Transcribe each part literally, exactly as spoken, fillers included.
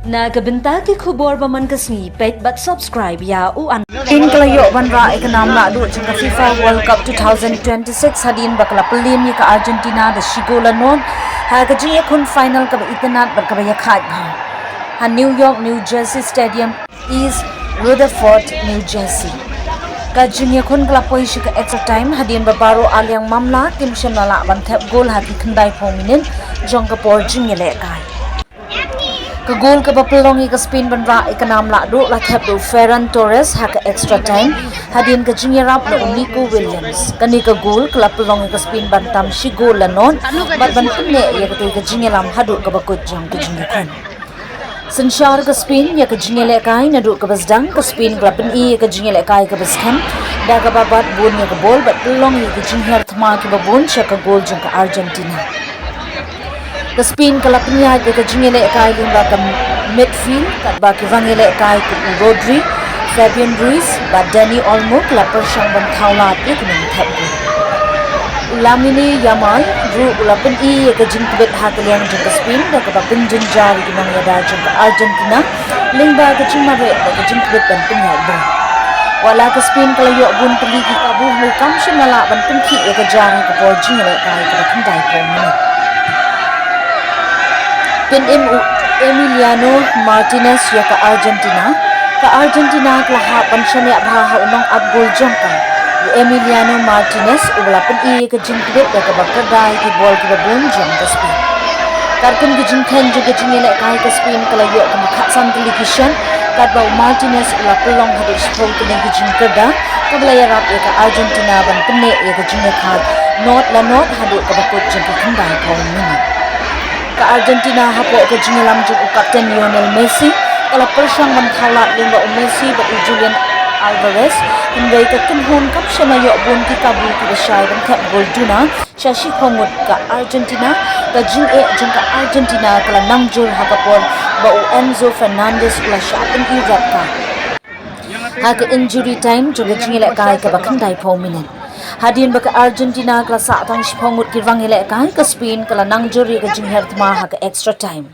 Na ka bynta ki khubor ba man ka sngi, peit bad subscribe ïa u an. Spain ka la ïoh ban rah ïa ka nam lahduh jong ka FIFA World Cup two thousand twenty-six hadien ba ka la pynliem ïa ka Argentina da shi gol la nod ha ka jingïakhun final kaba itynnad bad kaba ïakhaid bha ha New York New Jersey Stadium, East Rutherford, New Jersey. Ka jingïakhun ka la poi sha ka extra time hadien ba baroh arliang mamla kim shym la lah ban thep gol ha ki khyndai phew minit jong ka por jingïalehkai. Ka gol kaba pynlong ïa ka Spain ban rah ïa ka nam lahduh la thep da u Ferran Torres ha ka extra time hadien ka jingïarap na u Nico Williams. Kane ka gol ka la pynlong ïa ka Spain ban tam shi gol la nod bad ban pynneh ïa katei ka jingïalam haduh kaba kut jong ka jingïakhun. Synshar ka Spain ïa ka jingïalehkai, naduh kaba sdang ka Spain ka la pyni ïa ka jingïalehkai kaba skhem da kaba bat bun ïa ka bol bad pynlong ïa ka jinghiar thma kiba bun sha ka gol jong ka Argentina. Ka Spain ka la pynïaid ïa ka jingïalehkai lyngba ka midfield katba ki rangïalehkai kum u Rodri, Fabian Ruiz bad Dani Olmo ki la pyrshang ban thaw lad ïa ki nongthep gol. U Lamine Yamal ruh u la pyni ïa ka jingtbit ha ka liang jong ka Spain da kaba pynjynjar ïa ki nongïada jong ka Argentina lyngba ka jingmareh da ka jingtbit ban pynïaid bol. Wat la ka Spain ka la ïoh bun tylli ki kabu, hynrei kam shym la lah ban pynkhih ïa ka jar ha ka por jingïalehkai kaba khyndai phew minit. Pynim u Emiliano Martinez ïa ka Argentina. Ka Argentina ka la hap ban shaniah bha ha u nongat gol jong ka, u Emiliano Martinez, uba la pyni ïa ka jingtbit da kaba kyrda ïa ki bol kiba bun jong ka Spain. Katkum ka jingkheiñ jong ka jingïalehkai, ka Spain ka la ïoh kumba khatsan tylli ki shot, katba u Martinez u la pynlong haduh shiphew tylli ki jingkyrda, kaba la ïarap ïa ka Argentina ban pynneh ïa ka jingïakhaid nod la nod haduh kaba kut jong ka khyndai phew minit. Ka Argentina hapoh ka jingïalam jong u kapten Lionel Messi ka la pyrshang ban thaw lad lyngba u Messi bad u Julian Alvarez, hynrei ka kynhun kam shym la ïoh bun ki kabu kiba shai ban thep gol duna sha shiphew ngut ka Argentina. Ka jingeh jong ka Argentina ka la nang jur ha ka por ba u Enzo Fernandez u la shah pyni red card ha ka injury time jong ka jingïalehkai kaba khyndai phew minit. Hadien ba ka Argentina ka la sah tang shiphew ngut ki rangïalehkai, ka Spain ka la nang jur ïa ka jinghiar thma ha ka extra time.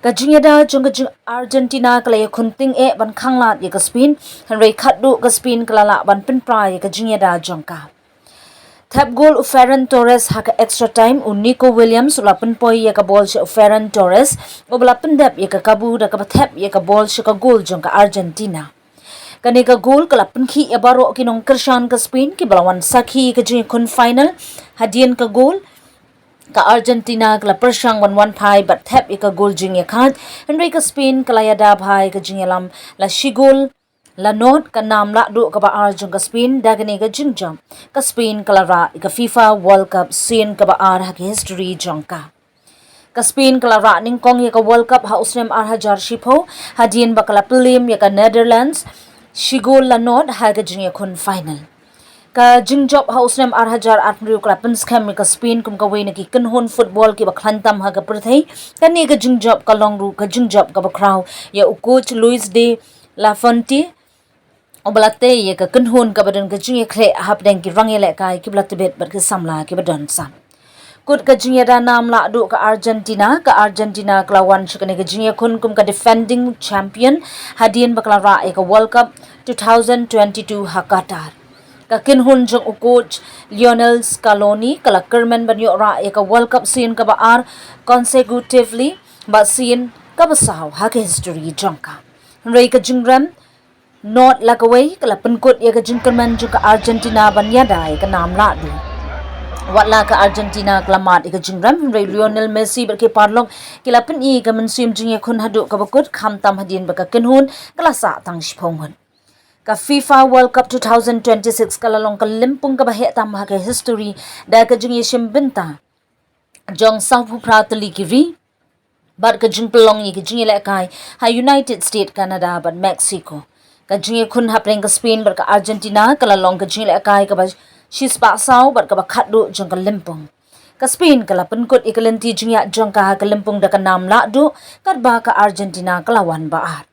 Ka jingïada jong ka jing Argentina ka la ïakhun tyngeh ban khanglad ïa ka Spain, hynrei khatduh ka Spain ka la lah ban pynpra ïa ka jingïada jong ka. Thep gol u Ferran Torres ha ka extra time, u Nico Williams u la pynpoi ïa ka bol sha u Ferran Torres, uba la pyndep ïa ka kabu da kaba thep ïa ka bol sha ka gol jong ka Argentina. Kane ka gol ka la pynkhih ïa baroh ki nongkyrshan ka Spain kiba la wan sakhi ïa ka jingïakhun final. Hadien ka gol, ka Argentina ka la pyrshang ban wan phai bad thep ïa ka gol jingïakhaid, hynrei ka Spain ka la ïada bha ïa ka jingïalam, la shi gol la nod, ka nam lahduh kaba ar jong ka Spain. Da kane ka jingjop, ka Spain ka la rah ïa ka FIFA World Cup sien kaba ar ha ka history jong ka. Ka Spain ka la rah nyngkong ïa ka World Cup ha u snem ar hajar shiphew, hadien ba ka la pynliem ïa ka Netherlands shi gol la nod ha ka jingïakhun final. Ka jingjop ha u snem ar hajar arphew ka la pynskhem ïa ka Spain kum kawei na ki kynhun football kiba khlaiñ tam ha ka pyrthei. Kane ka jingjop ka long ruh ka jingjop kaba khraw ïa u coach Luis de la Fuente, uba la tei ïa ka kynhun kaba don ka jingïakhleh hapdeng ki rangïalehkai kiba la tbit bad ki samla kiba don sap. Kut ka jingïada nam lahduh ka Argentina, ka Argentina ka la wan sha kane ka jingïakhun kum ka defending champion, hadien ba ka la rah ïa ka World Cup two thousand twenty-two ha Qatar. Ka kynhun jong u coach Lionel Scaloni ka la kyrmen ban ïoh rah ïa ka World Cup sien kaba ar consecutively, bad sien kaba saw ha ka history jong ka. Hynrei ka jingrem nod la kawei ka la pynkut ïa ka jingkyrmen jong ka Argentina ban ïada ïa ka nam lahduh. Wat la ka Argentina ka la mad ïa ka jingrem, hynrei Lionel Messi bad ki paralok ki la pyni ïa ka mynsiem jingïakhun haduh kaba kut, khamtam hadien ba ka kynhun ka la sah tang shiphew ngut. Ka FIFA World Cup two thousand twenty-six ka la long ka lympung kaba heh tam ha ka history da ka jingïashim bynta jong sawphew phra tylli ki ri bad ka jingpynlong ïa ka jingïalehkai ha United States, Canada bad Mexico. Ka jingïakhun hapdeng ka Spain bad ka Argentina ka la long ka jingïalehkai kaba shispah saw bad kaba khatduh jong ka lympung. Ka Spain ka la pynkut ïa ka lynti jingïaid jong ka ha ka lympung da ka nam lahduh, katba ka Argentina ka la wan ba ar.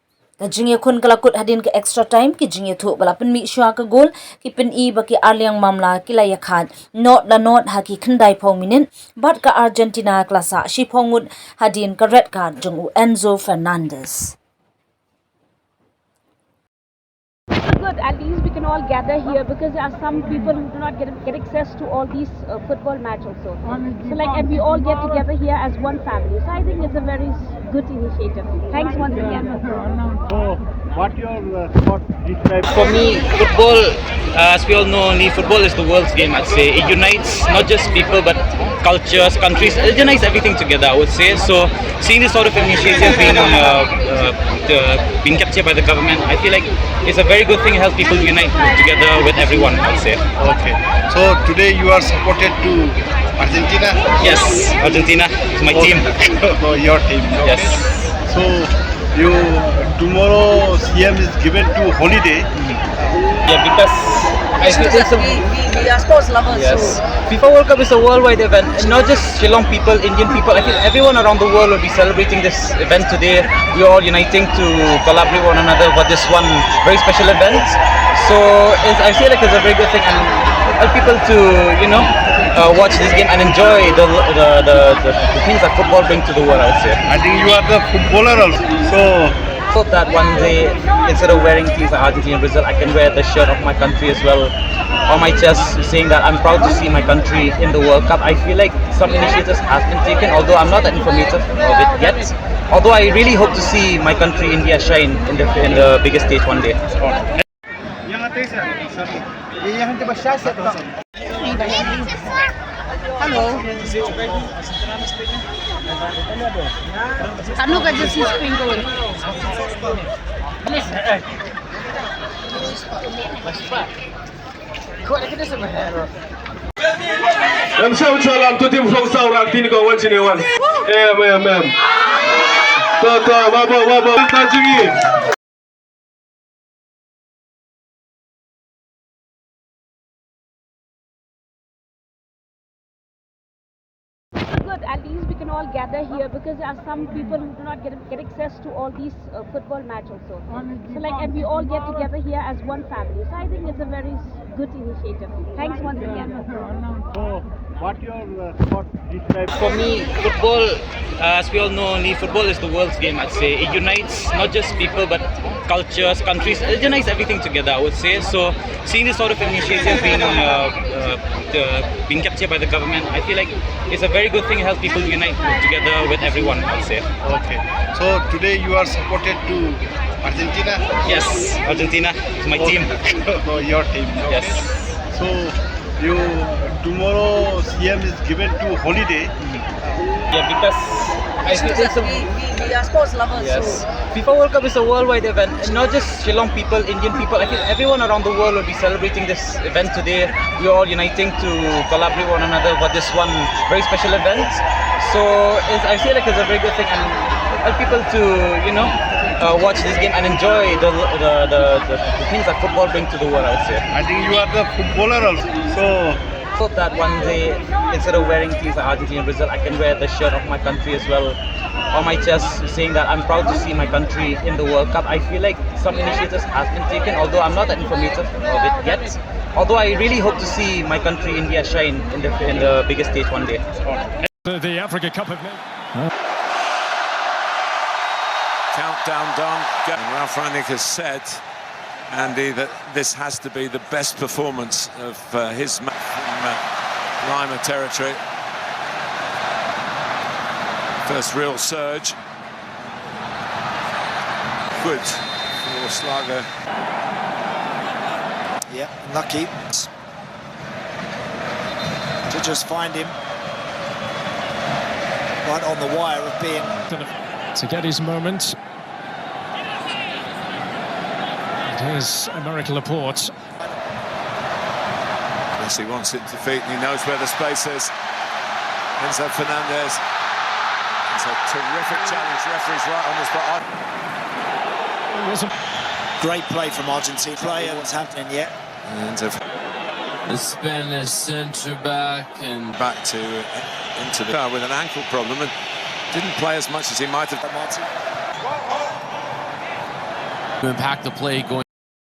Ka jingïakhun ka la kut hadien ka extra time, ki jingïathuh ba la pynmih shuwa ka gol ki pyni ba ki arliang mamla ki la ïakhaid not la not ha ki khyndai phew minit, bad ka Argentina ka la sah shiphew ngut hadien ka red card jong u Enzo Fernandez. Good, at least we can all gather here because there are some people who do not get, get access to all these uh, football match also. So like, and we all get together here as one family. So I think it's a very s- good initiative. Thanks once again. So, what your uh, sport describe? For me, football, uh, as we all know, only football is the world's game, I'd say. It unites not just people, but cultures, countries. It unites everything together, I would say. So, seeing this sort of initiative being uh, uh, uh, being captured by the government, I feel like it's a very good thing. It helps people unite together with everyone, I would say. Okay. So today you are supported to Argentina? Yes, Argentina is my team. Oh, your team. Okay. Yes. So you tomorrow C M is given to holiday. Yeah, because I feel it's a, we, we, we are sports lovers. Yes. So FIFA World Cup is a worldwide event, and not just Shillong people, Indian people. I feel everyone around the world will be celebrating this event today. We are all uniting to collaborate one another for this one very special event. So it's, I feel like it's a very good thing and help people to, you know, uh, watch this game and enjoy the, the, the, the, the things that football brings to the world, I would say. I think you are the footballer also. So hope that one day, instead of wearing things like Argentina and Brazil, I can wear the shirt of my country as well on my chest, saying that I'm proud to see my country in the World Cup. I feel like some initiatives has been taken, although I'm not that informative of it yet. Although I really hope to see my country, India, shine in the, in the biggest stage one day. Hello. Kanu ka jesi sprinkle. Em sha u chalam tu tim flong sau rak tin ko wan sini wan. Em em em. To to, ba ba ba ba ta jingi. Good, at least we can all gather here because there are some people who do not get, get access to all these uh, football match also. So like, and we all get together here as one family. So I think it's a very s- good initiative. Thanks once again. So, what your uh, sport describe? For me, football, uh, as we all know, only football is the world's game, I'd say. It unites not just people, but cultures, countries. It unites everything together, I would say. So seeing this sort of initiative being uh, uh, uh, being captured by the government, I feel like it's a very good thing. It helps people unite together with everyone, I'd say. Okay. So today you are supported to Argentina? Yes, Argentina is my team. Oh, your team. Okay. Yes. So you tomorrow C M is given to holiday. Yeah, because I feel it's a, we, we, we are sports lovers. Yes. So FIFA World Cup is a worldwide event, and not just Shillong people, Indian people. I feel everyone around the world will be celebrating this event today. We are all uniting to collaborate one another for this one very special event. So it's, I feel like it's a very good thing and help people to, you know, uh, watch this game and enjoy the the, the, the the things that football brings to the world, I would say. I think you are the footballer also. So hope that one day, instead of wearing things like Argentina and Brazil, I can wear the shirt of my country as well on my chest, saying that I'm proud to see my country in the World Cup. I feel like some initiatives has been taken, although I'm not that informative of it yet. Although I really hope to see my country, India, shine in the in the biggest stage one day. The, the Africa Cup of Nations. Countdown done. And Ralf Rangnick has said, Andy, that this has to be the best performance of uh, his match from uh, Lima territory. First real surge. Good for Sligo. Yeah, lucky to just find him right on the wire of being to get his moment. It is American Laporte. Yes, he wants it to feet and he knows where the space is. Enzo Fernandez. It's a terrific challenge. Referee's right on the spot. It was a great play from Argentina. Play and what's happening yet. And the Spanish centre back and back to into the car with an ankle problem and didn't play as much as he might have. Martin. to impact the play going